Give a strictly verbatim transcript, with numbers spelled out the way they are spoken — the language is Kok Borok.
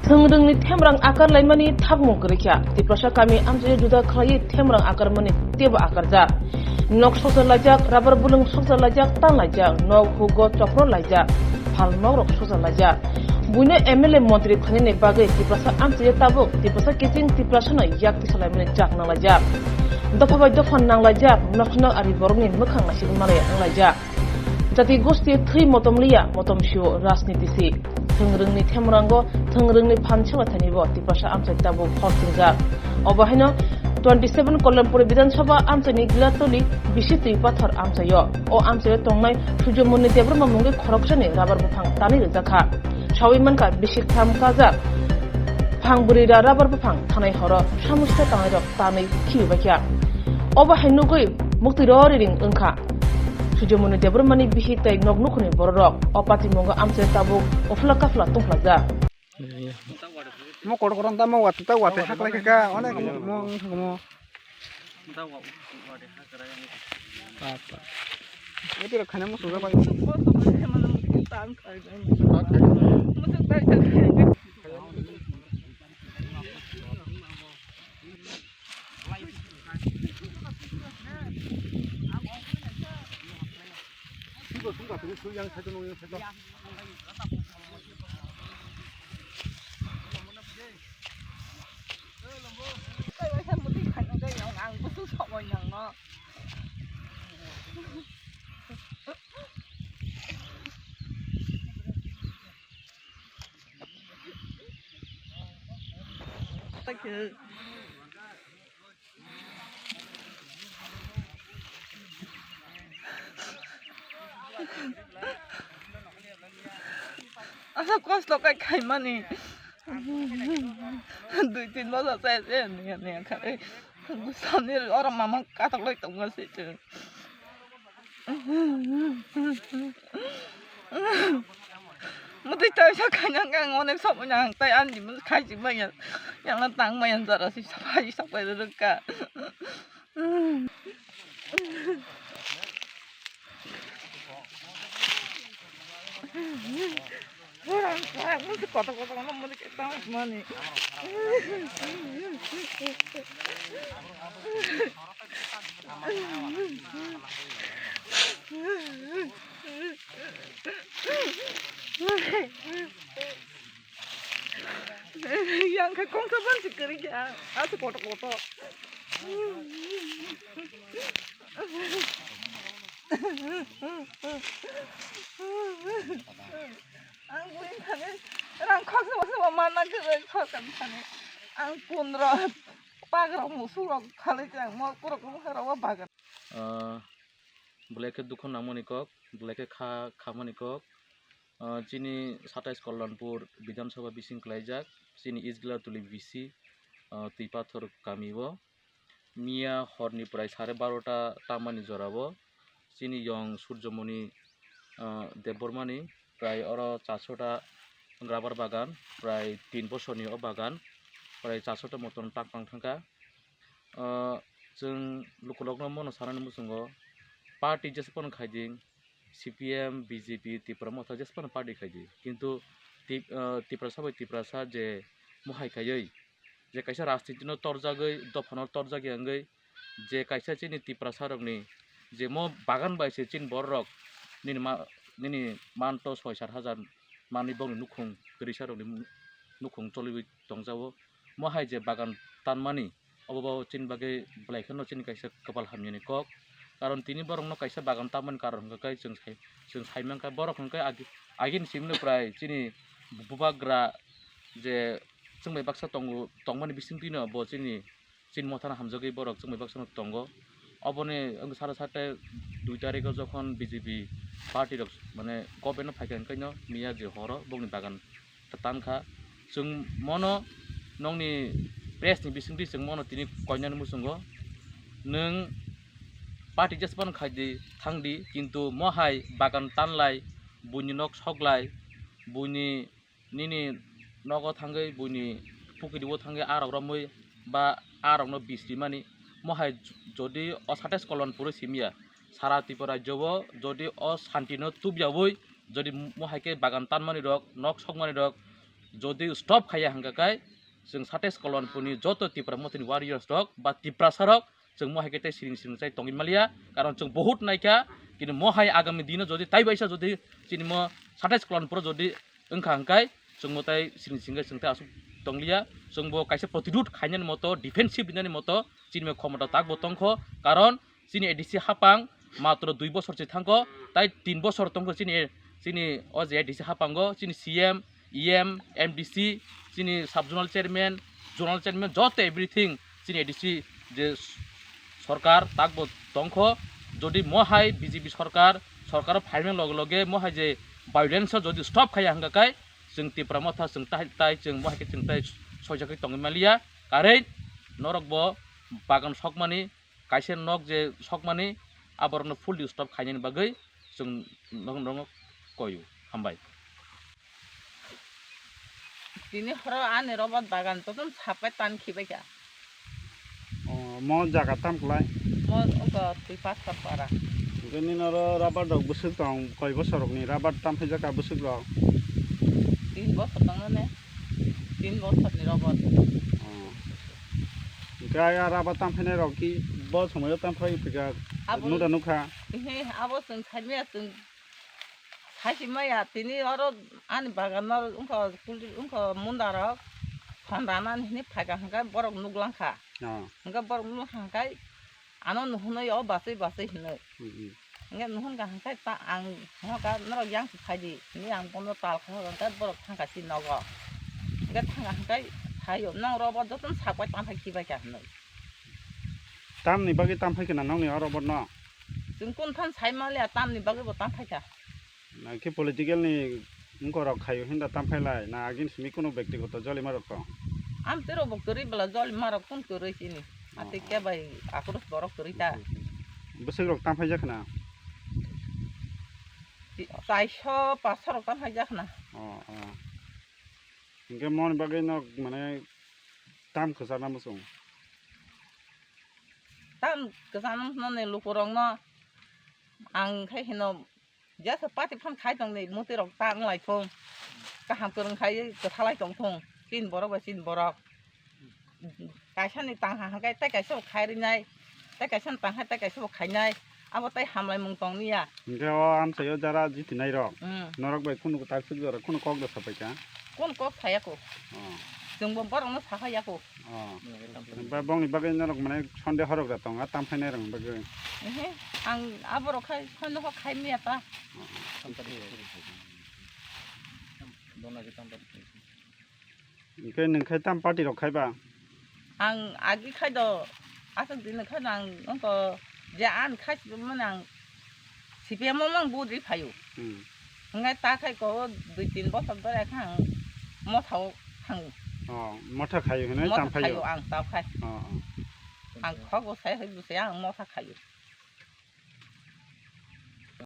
Thwngrwngni themrang akar laimani thakmung kwrwi kha. Tiprasa kami amchaio juda khlaiwi themrang akarmani teibo akarjak. Nok soksa laijak, rubber bulwng soksa laijak, tan laijak, nok hugo chokro laijak, phal nokrok soksa laijak. Buino M L A montri khlainani bagwi Tiprasa amchaio tabuk Tiprasa kiching Tiprasano yak tisa laimani jak nang laijak. Dopha bai dopha nang laijak, nok nok ari borokni mwkhang naisingwi manlaiya wng laijak. Jati gosti thwi motom liya, motom sio rajniti si. Thwngrwngni themrango thwngrwngni phan chwla thanibo Tiprasa amchai tabuk hor thwngjak. Obo haino twenty seven Kolyampur Bidhan Sabha amchaini Gilatoli bisi twi pathor amchaio. O amchaio tongnai Surjomoni Debbarma mungwi khoroksani rabar buphang tanwi rwjakha. Sawi mankha bisi kham kajak phang bwrwi ra rabar buphang thanai horo samusta tangnairok tanwi khibi baikha. Obo hai nugwi muktwi rori ring wngkha. Sujamoni Debbarmani bihik tei nok nukhungni bororok o patimungo amchai tabuk uphla kaphla tongphlajak. Mo kotor kotor ta mo wati ta wati haklai kha ka onek mo wng thangmo. Wati rok khaina mo sujak bai. Asa kosto kai khaimani. Dui tin bosor se se niya niya khai. Gusani oro mama katok lai tongma se chwng. Mwtwi twi sa khaina ang onek somoi nang tai ani mun khai si maya. Yang na tang maya jara si sapai sapai rwkha. Borang sa mun kotor kotor no mun ke tang mani. Yang khe kongsa ban si kwrwi kha, aswk kotor kotor. Ang buini thani rang khoksa bwsa bo manna kwrwi khorkam thani. Ang kun rok, pak rok, musuk rok khalai khe ang mo kurok wngkha rok o bagan. Ah, belai khe dukhu nangmani kok, belai khe kha, khamani kok. Ah, chini satais Kollanpur Bidhan Sabha bising klaijak, chini East Gilatuli B C, ah, Twipathor kami o. Miya horni prai sare barota tamani jorao chini yong Surjomoni, ah, Debbarmani prai oro charsota rubber bagan prai tin bosorni o bagan prai charsota moton tak tang thangkha. Ah, chwng lukurokno mono sanani muchungo party jesphano khaiding, C P M, B J P, Tipra Motha jesphano party khaidi. Kintu Tip-, ah, Tiprasa bai Tiprasa je mohai khaiwi, je kaisa rajnitino torjagwi, dophano torjagwi wngwi, je kaisa chini Tiprasa rokni je mo bagan bai se chini bororok nini ma-, nini manto soi sat hajar manwi bongni nukhung kwrwisa rokni nukhung choliwi tongjago. Mo hai je bagan tanmani, obo bo chini bagwi belai kheno chini kaisa kwpal hamyani kok. Karon tini borokno kaisa bagan tamani karon hwnkha khe chwng sai, chwng sai mankha borok hwnkhe agi, agini simino prai chini bubagra je chwng bai baksa tongo, tongmani bisingtwino bo chini, chini mothano hamjagwi borok chwng bai baksano tongo. Oboni wngkha sara sarte dui tarikho jokhon B J P party rok mane government-o phaikha hwnkhe no miya je horo bongni bagan tankha. Chwng mono nokni press ni bisingtwi chwng mono tini koinani muchungo, nwng party jesphano khaidi thangdi, kintu mohai bagan tanlai, buini nok soklai, buini nini nogo thangwi buini pukiri o thangwi arok romwi ba arokno bisrimani mohai j-, jodi o satais Kollanpuro simya sara Tripura rajyo o jodi o santino tubyawi jodi mohai khe bagan tanmani rok nok sokmani rok Jodi stop khaiya hwnkha khe, chwng satais Kalonpurni joto Tipra Mothani warriors rok ba Tiprasa rok chwng mohai khe tei siring siring chai tongwi maliya, karon chwng bohut naikha, kintu mohai agami dino jodi tai baisa jodi chini mo satais Kalonpuro jodi wngkha hwnkhe chwngbo tai siring siring chwng tai aswk tongliya, chwngbo kaisa protidut khainani moto, defensive rinani moto chini mo khomota takbo tongkho, karon chini A D C hapang matro dui bosor se thangkho, tai tin bosor tongkho chini, chini o je A D C hapango, chini C M, E M, M D C, chini sub zonal chairman, zonal chairman, joto everything chini A D C je sorkar takbo tongkho. Jodi mohai B J P sorkar, sorkar phaimani loge loge mohai je violence jodi stop khaiya hwnkha khe chwng Tipra Motha chwng tai, tai chwng mohai khe chwng tai soijakgwi tongwi maliya. Karwi norokbo bagan sokmani, kaisa nok je sokmani, aborokno fully stop khainani bagwi chwng nok, nok koyo. Hambai. Tini horo ani robot bagan totom sapai tan khibaikha. O, mo jaga tam klai? Mo ogo twi pasta para. Hwnkhe nini oro rubber rok bwswk tong, koi bosor rokni rubber tam phaijakha bwswk rok? Tin bosor tongmani. Tin bosor ni robot. O. Hwnkhe aya rubber tam phainai rok ki bo somoyo tam phai phika. Abo nuda nukha. He, abo chwng saimaya chwng Saisi maya tini oro ani bagan no wngkha kulti wngkha munda rok phon rana hini phaikha hwnkhe borok nuklangkha. Oh. Hwnkhe borok nuklangkha hwnkhe ano nuhunwi o bachwi bachwi hinwi. Hmm, hmm. Hwnkhe nuhun kha hwnkhe ta ang hwnka norok yang phaidi hinwi ang bono tal kha hwnkhe borok thangkha si nogo. Hwnkhe thangkha hwnkhe saio nang robo jotono sakwai tangkha khibaikha hinwi. Tamni bagwi tam phaikha na nokni oro borno? Chwng kun than sai manliya tamni bagwi bo tam phaikha. Na khe political ni wngkorok khaio hinda tam phailai, na agin simi kunu bektigoto jolima rok tong? Am tero bo kwrwi bwla jolima rok kun kwrwi chini. Ati Oh. Khe bai akrus borok kwrwi ta. Bwswk rok tam phaijak khna? Ti-, chairso, passo rok tam phaijak khna. Oh, oh. Hingke moni bagwi no mane tam kwchar na muchung? Tam kwchar no ni lukurok no ang khai hino Jesa party phan khai tong ni, mwtwi rok ta wng lai thung. Kaham kwrwng khai kwtha lai tong thung. Chini borok bai chini borok. Kaisa ni tang ha hwnkhe tei kaisa bo khai rwnai. Tei kaisa ni tang hai tei kaisa bo khainai. Abo tei hamlaimung tong niya. Hwnkhe o amchaio jara jitinai rok. Hmm. Norok bai kunu kwtal swk jora kunu kok da sapai kha. Kunu kok saya ko. Oh. Chwng bo borok no saha ya ko. Oh. Ba bongni bagwi norok mane sonde horok da tongo, tam phainai rok bagwi. Ehe, ang aborok khai sonde hok khai miya ta. Oh. Hingke nwng khai tam party rok khai ba? Ang agi khai do, aswk din khai do ang wngko je ang khai mane ang C P M o mang budi phaio. Hmm. Hwnkhai ta khai ko dui tin bochor dore kha ang motha o thango. Oh, motha khaio hinwi motha tam phaio. Khaio ang ta khai. Oh, oh. Ang khok bo sai hai bo sai ang motha khaio.